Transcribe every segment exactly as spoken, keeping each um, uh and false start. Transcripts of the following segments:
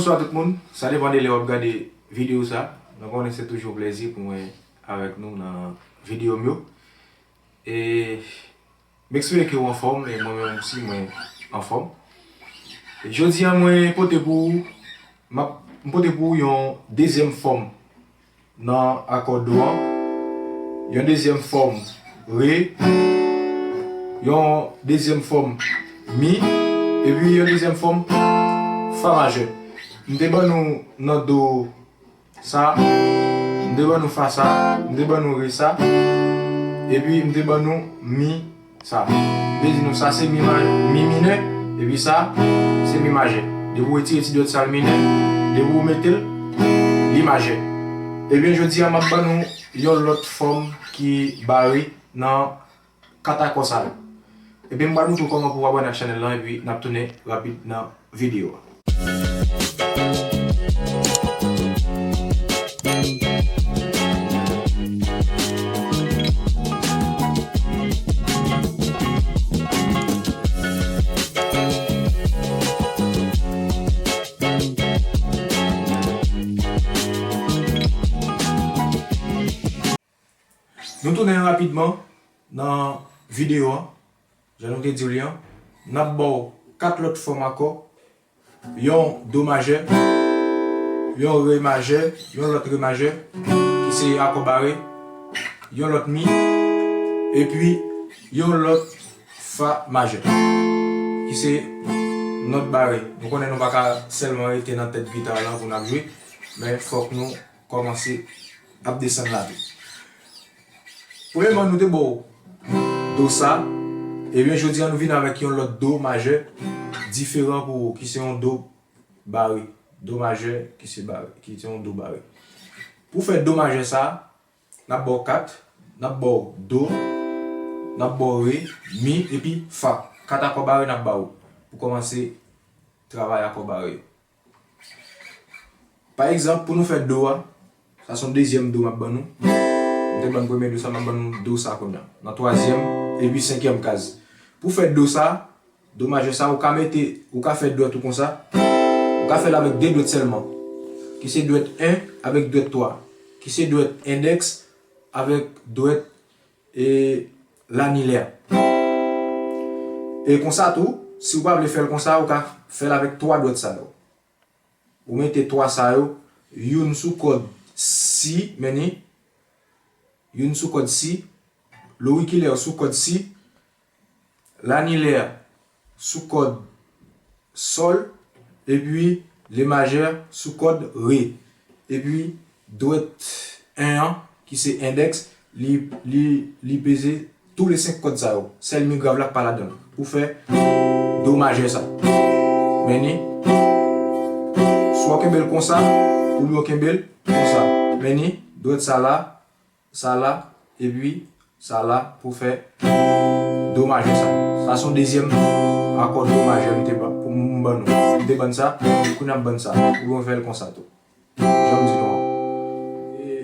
Bonswa tout moun, sa depann de lè w ap gade videyo sa. Nou konnen se toujou yon plezi pou mwen avèk nou nan videyo m yo. E m espere ke w anfòm, e mwen menm osi mwen anfòm. E jodi a mwen pote pou ou, m ap, m pote pou ou yon dezyèm fòm nan akò do an, yon dezyèm fòm re, yon dezyèm fòm mi, epi yon dezyèm fòm fa majè. M te ban nou nan do sa, m te ban nou fa sa, m te ban nou re sa, epi m te ban nou mi sa. M te di nou sa se mi, ma- mi minè, epi sa se mi majè. Depi w retire ti dwèt sa l minè, depi w mete l, li majè. Ebyen, jodi a m ap ban nou yon lòt fòm ki bare nan kat akò sa yo. Ebyen, m pral montre w kòman pou w abòne ak chanèl lan, epi n ap tounen rapid nan videyo a. Nou tounen rapidman nan videyo an. Jan nou te di w li an, n ap ba w kat lòt fòm akò, yon do majè, yon re majè, yon lòt re majè, ki se akò bare, yon lòt mi, epi yon lòt fa majè, ki se nòt bare. Nou konnen nou pa ka sèlman rete nan tèt gita lan pou n ap jwe, men fòk nou kòmanse ap desann la tou. Premyèman, nou te ba w do sa. Ebyen, jodi a nou vin avèk yon lòt do majè diferan pou ou, ki se yon do bare. Do majè ki se bare, ki se yon do bare. Pou fè do majè sa, n ap ba w kat, n ap ba w do, n ap ba w re, mi, epi fa. Kat akò bare n ap ba w pou kòmanse travay akò bare yo. Pa egzanp, pou nou fè do a, sa se yon dezyèm do m ap ban nou. M te ban n premye do sa, m ap ban nou do sa kounye a. Nan twazyèm epi senkyèm kaz. Pou fè do sa, do majè sa, ou ka mete, ou ka fè dwèt ou konsa. Ou ka fè l avèk de dwèt sèlman. Ki se dwèt en avèk dwèt twa. Ki se dwèt endèks avèk dwèt e lanilè. E konsa tou, si w pa vle fè l konsa, ou ka fè l avèk twa dwèt sa yo. Ou mete twa sa yo, youn sou kòd si, men ni, youn sou kòd si, lorikilè sou kòd si, lanilè sou kòd sòl, epi le majè sou kòd re. Epi dwèt en an, ki se endèks, li, li, li peze tou le senk kòd sa yo. Sèl mi grav la k pa ladan l. Pou fè do majè sa. Men ni, swa w kenbe l konsa, oubyen w kenbe l konsa. Men ni, dwèt sa la, sa la, epi sa la pou fè do majè sa. Sa se yon dezyèm akò do majè m te ba, pou m ban nou. M te ban n sa, kounye a m ban n sa. Ou mwen fè l konsa tou. Jan m di nou an. E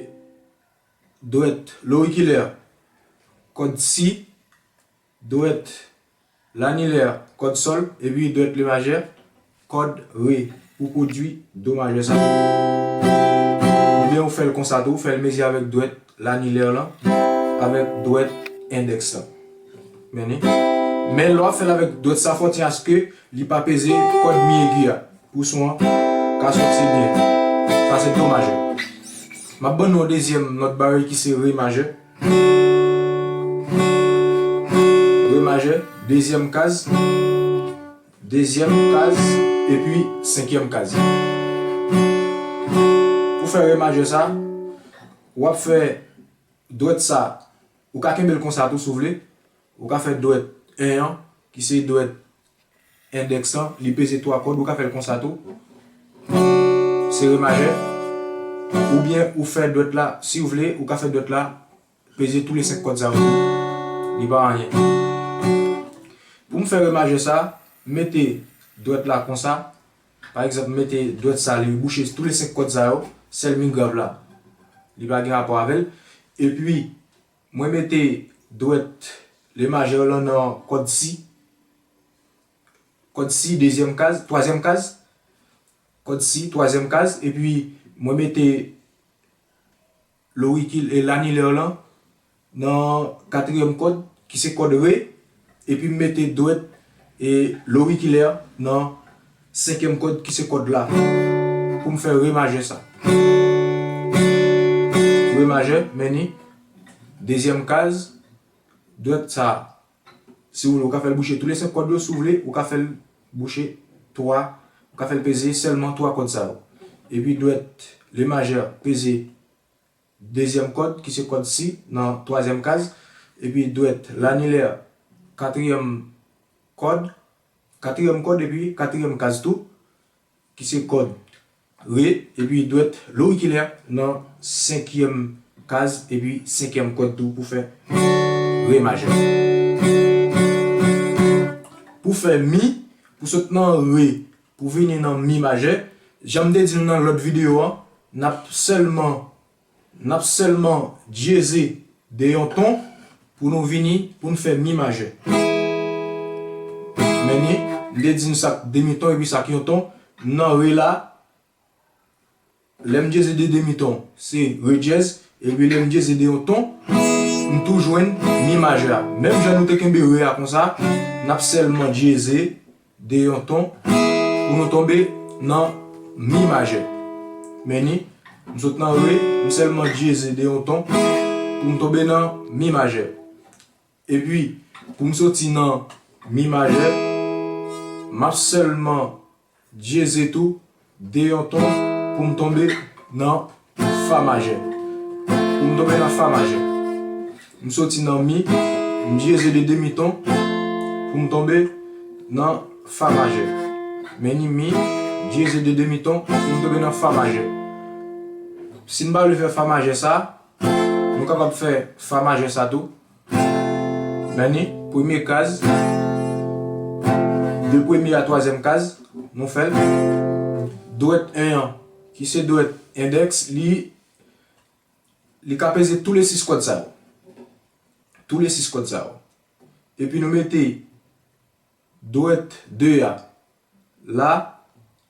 dwèt lorikilè, kòd si, dwèt lanilè, kòd sòl, epi dwèt le majè, kòd re, pou pwodui do majè sa. Oubyen ou fè l konsa tou, ou fè l mezi avèk dwèt lanilè lan, avèk dwèt endèks lan. Men ni. Men lè w ap fè l avèk dwèt sa, fò w tyen aske li pa peze kòd mi egi a. Pou son an ka soti byen. Sa se do majè. M ap ban nou yon dezyèm nòt bare ki se re majè. Re majè, dezyèm kaz, dezyèm kaz, epi senkyèm kaz. Pou fè re majè sa, w ap fè dwèt sa, ou ka kenbe l konsa tou si w vle. Ou ka fè dwèt en an, ki se dwèt endèks lan, li peze twa kòd, ou ka fè l konsa tou. Se re majè. Oubyen ou fè dwèt la, si w vle, ou ka fè dwèt la, peze tou le senk kòd sa yo tou. Li pa anyen. Pou m fè re majè sa, m mete dwèt la konsa. Pa egzanp, m mete dwèt sa, li bouche tou le senk kòd sa yo, sèl mi grav la, li pa gen rapò avè l. Epi, mwen mete dwèt le majè lan nan kòd si. Kòd si, dezyèm kaz, twazyèm kaz. kòd si, twazyèm kaz, epi mwen mete lorikil-, e lanilè lan nan katriyèm kòd, ki se kòd re, epi m mete dwèt e lorikilè nan senkyèm kòd, ki se kòd la, pou m fè re majè sa. Re majè, men ni, dezyèm kaz, dwèt sa. Si w vle, ou ka fè l bouche tou le senk kòd yo, si w vle, ou ka fè l bouche twa, ou ka fè l peze sèlman twa kòd sa yo. Epi dwèt le majè peze dezyèm kòd, ki se kòd si, nan twazyèm kaz. Epi dwèt lanilè, katriyèm kòd, katriyèm kòd epi katriyèm kaz tou, ki se kòd re, epi dwèt lorikilè nan senkyèm kaz, epi senkyèm kòd tou pou fè re majè. Pou fè mi, pou sot nan re, pou vini nan mi majè, jan m te di n nan lòt videyo an, n ap sèlman, n ap sèlman dyeze de yon ton pou nou vini, pou n fè mi majè. Men ni, m te di n sa k demi ton epi sa k yon ton. Nan re la, lè m dyeze de demi ton, se re dyèz, epi lè m dyeze de yon ton, m tou jwenn mi majè a. Menm jan nou te kenbe re a konsa, n ap sèlman dyeze de yon ton pou nou tonbe nan mi majè. Men ni, m sot nan re, m sèlman dyeze de yon ton pou m tonbe nan mi majè. Epi, pou m soti nan mi majè, m ap sèlman dyeze tou de yon ton pou m tonbe nan fa majè. Pou m tonbe nan fa majè. M soti nan mi, m dyeze de demi ton pou m tonbe nan fa majè. Men ni mi, dyeze de demi ton pou m tonbe nan fa majè. Si n pa vle fè fa majè sa, nou kapab fè fa majè sa tou. Men ni, premye kaz, de premye a twazyèm kaz, nou fè l. Dwèt en an, ki se dwèt endèks, li, li ka peze tou le sis kòd sa yo. Tou le sis kòd sa yo. Epi nou mete dwèt de a la,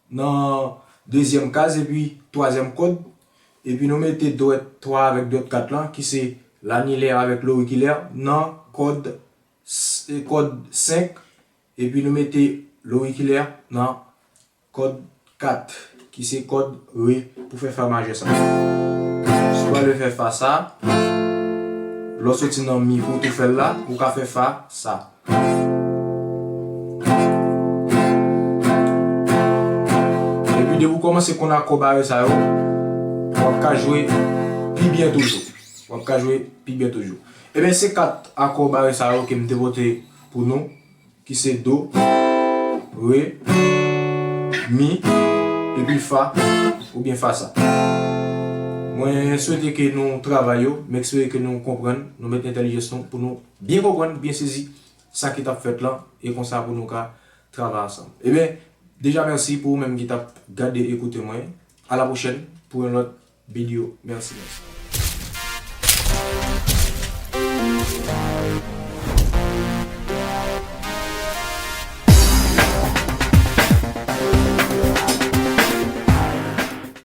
nan dezyèm kaz epi twazyèm kòd, epi nou mete dwèt twa avèk dwèt kat lan, ki se lanilè avèk lorikilè, nan kòd s-, e kòd senk, epi nou mete lorikilè nan kòd kat, ki se kòd re, pou fè fa majè sa. Si w pa vle fè fa sa, lè w soti nan mi pou w tou fè l la, ou ka fè fa sa. Epi depi w kòmanse konn akò bare sa yo, w ap ka jwe pi byen toujou. W ap ka jwe pi byen toujou. Ebyen, se kat akò bare sa yo ke m te pote pou nou, ki se do, re, mi, epi fa, oubyen fa sa. Mwen swete ke nou travay yo, m espere ke nou konprann, nou met entèlijans nou pou nou byen konprann, byen sezi sa ki t ap fèt lan, e konsa pou nou ka travay ansanm. Ebyen, deja mèsi pou ou menm ki t ap gade e koute mwen. A la pwochèn pou yon lòt videyo. Mèsi, mèsi.